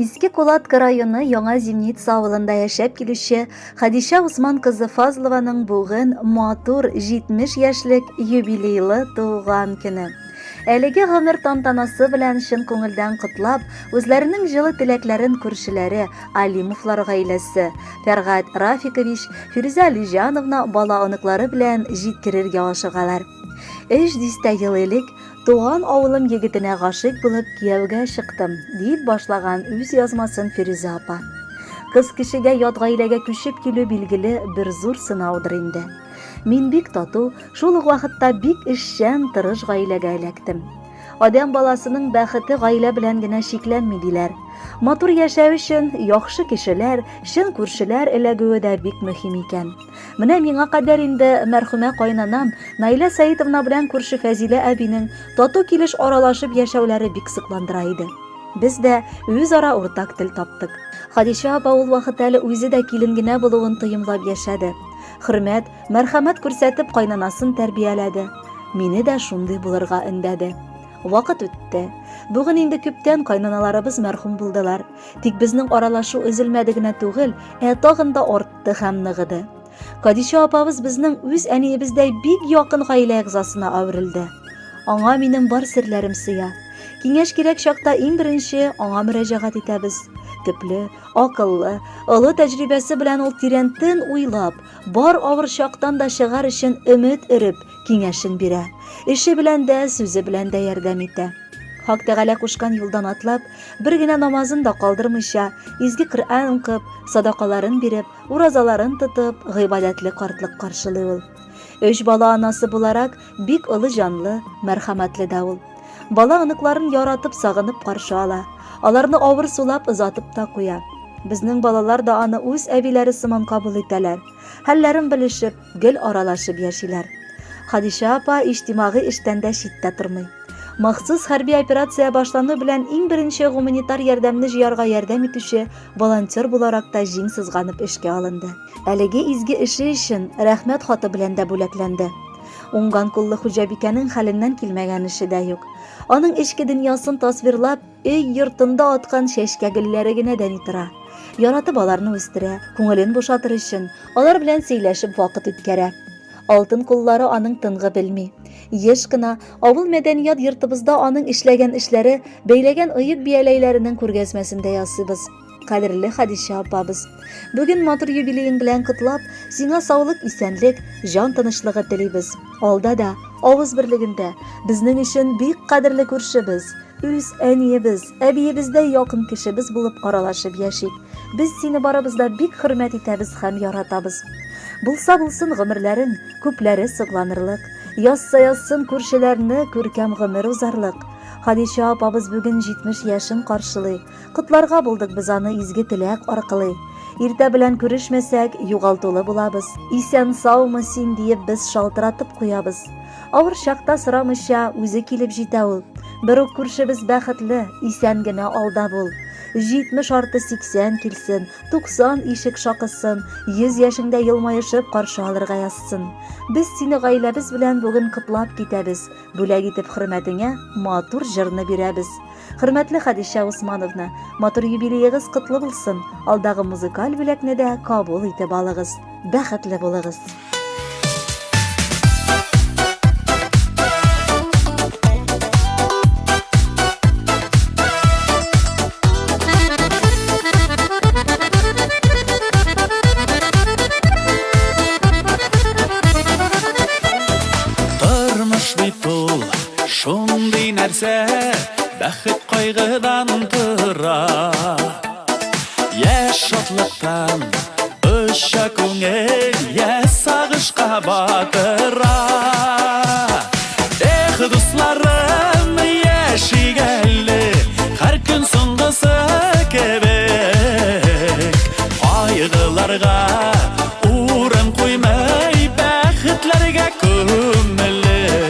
Иске Кулатка районы Яңа Зимница авылында яшәп килүче Хадишә Усман кызы Фазлованың бүген матур 70 яшьлек юбилейлы туган көне. Әлеге гомер тантанасы белән чын күңелдән котлап, үзләренең җылы теләкләрен күршеләре Алимовлар гаиләсе, Фәргать Рафикович, Фирүзә Алиҗановна бала-оныклары белән җиткерергә ашыгалар. Өч дистә ел элек Туган авылым егетенә гашыйк булып кияүгә чыктым, дип башлаган үз язмасын Фирүзә апа. Кыз кешегә ят гаиләгә күчеп килү билгеле бер зур сынаудыр инде. Мин бик тату, шул ук вакытта бик эшчән, тырыш гаиләгә эләктем. Адәм баласының бәхете гаилә белән генә чикләнми диләр. Матур яшәү өчен яхшы кешеләр, чын күршеләр эләгүе дә бик мөһим икән. Менә миңа кадәр инде мәрхүмә кайнанам Наилә Сәитовна белән күрше Фәзилә әбинең тату килеш аралашып яшәүләре бик сокландыра иде. Без дә үзара уртак тел таптык. Хадичә апа ул вакыт әле үзе дә килен генә булуын тоемлап яшәде. Хөрмәт, мәрхәмәт күрсәтеп кайнанасын тәрбияләде. Мине дә шундый булырга өндәде. Вакыт үтте. Бүген инде күптән кайнаналарыбыз мәрхүм булдылар. Тик безнең аралашу өзелмәде генә түгел, ә тагын да артты һәм ныгыды. Кадичә апабыз безнең үз әниебездәй бик якын гаилә әгъзасына әверелде. Аңа минем бар серләрем сыя. Киңәш кирәк чакта иң беренче аңа мөрәҗәгать итәбез. Төпле, акыллы, олы тәҗрибәсе белән ул тирәнтен уйлап, бар авыр чактан да чыгар өчен өмет өреп, киңәшен бирә. Эше белән дә, сүзе белән дә ярдәм итә. Хак Тәгалә кушкан юлдан атлап, бер генә намазын да калдырмыйча, изге Коръән укып, садакаларын биреп, уразаларын тотып, гыйбадәтле картлык каршылый ул. Өч бала анасы буларак, бик олы җанлы, мәрхәмәтле дә ул. Бала оныкларын яратып, сагынып каршы ала. Аларны авыр сулап озатып та куя. Безнең балалар да аны үз әбиләре сыман кабул итәләр. Хәлләрен белешеп, гел аралашып яшиләр. Хадишә апа иҗтимагый эштән дә читтә тормый. Махсус хәрби операция башлану белән иң беренче гуманитар ярдәмне җыярга ярдәм итүче волонтер буларак та җиң сызганып эшкә алынды. Әлеге изге эше өчен рәхмәт хаты белән дә бүләкләнде. Уңган куллы хуҗабикәнең хәленнән килмәгән эше дә юк. Аның эчке дөньясын тасвирлап, өй йортында аткан чәчкә гөлләре генә дә ни тора. Яратып аларны үстерә, күңелен бушатыр өчен, алар белән сөйләшеп вакыт үткәрә. Алтын куллары аның тынгы белми. Еш кына авыл мәдәният йортыбызда аның эшләгән эшләре, бәйләгән оек бияләйләренең күргәзмәсен дә ясыйбыз. Кадерле Хадичә апабыз, бүген матур юбилеең белән котлап, сиңа саулык, исәнлек, җан тынычлыгы телибез. Алда да, авыз берлегендә, безнең өчен бик кадерле күршебез, үз әниебез, әбиебездәй якын кешебез булып аралашып яшик. Без сине барыбыз да бик хөрмәт итәбез һәм яратабыз. Булса булсын гомерләрең, күпләре сокланырлык. Язса язсын күршеләрне күркәм гомер узарлык. Хадичә апабыз бүген 70 яшен каршылый. Котларга булдык без аны изге теләк аркылы. Иртә белән күрешмәсәк, югалтулы булабыз. Исән-саумы син диеп без шалтыратып куябыз. Авыр чакта сорамыйча үзе килеп җитә ул. Бер үк күршебез бәхетле, исән генә алда бул. 70 арты 80 килсен, 90 ишек шакысын, 100 яшеңдә елмаешып каршы алырга язсын. Без сине гаиләбез белән бүген котлап китәбез, бүләк итеп хөрмәтеңә матур җырны бирәбез. Хөрмәтле Хәдичә Усмановна, матур юбилеегыз котлы булсын, алдагы музыкаль бүләкне дә кабул итеп алыгыз. Бәхетле булыгыз! Тормыш бит ул шундый нәрсә, бәхет кайгыдан тора. Йә шатлыктан оча күңел, йә сагышка батыра. Эх, дусларым, яшик әле, һәр көн соңгысы кебек. Кайгыларга урын куймый, бәхетләргә күмелеп.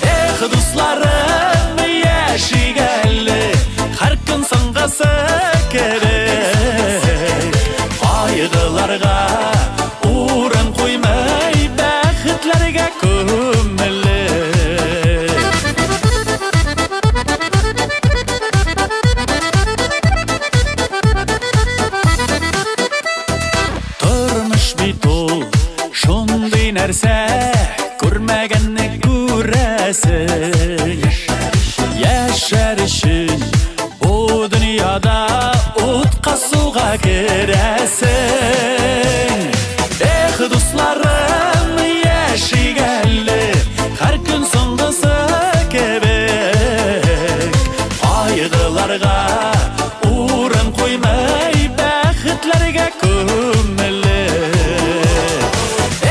Эх, дусларым, яшик әле, һәр көн соңгысы кебек. Кайгыларга урын куймый, бәхетләргә күмелеп. керәсең. Эх, дусларым, яшик әле, һәр көн соңгысы кебек. Кайгыларга урын куймый, бәхетләргә күмелеп.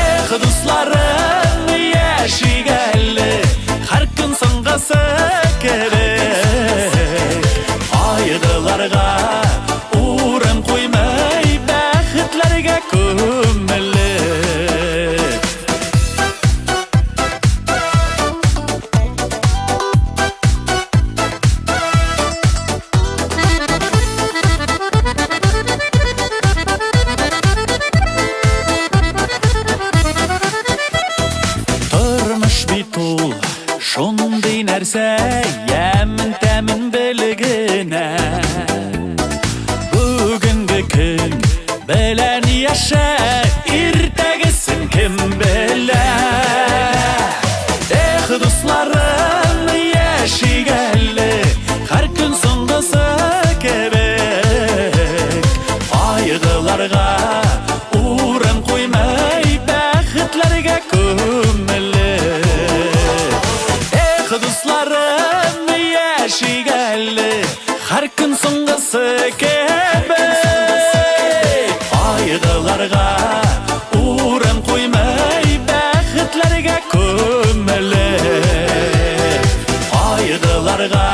Эх, дусларым, яшик әле, һәр көн соңгысы кебек. Кайгыларга урын куймый, бәхетләргә күмелеп. Тормыш бит ул шундый нәрсә, ямен тәмен белгенә. Бүгенге көн белән яшә, иртәгесен кем белә. Эх, дусларым, яшик әле, һәр көн соңгысы кебек. Кайгыларга урын куймый, бәхетләргә күмелеп. Эх, дусларым, яшик әле, һәр көн соңгысы кебек. Кайгыларга урын куймый, бәхетләргә күмелеп. Кайгыларга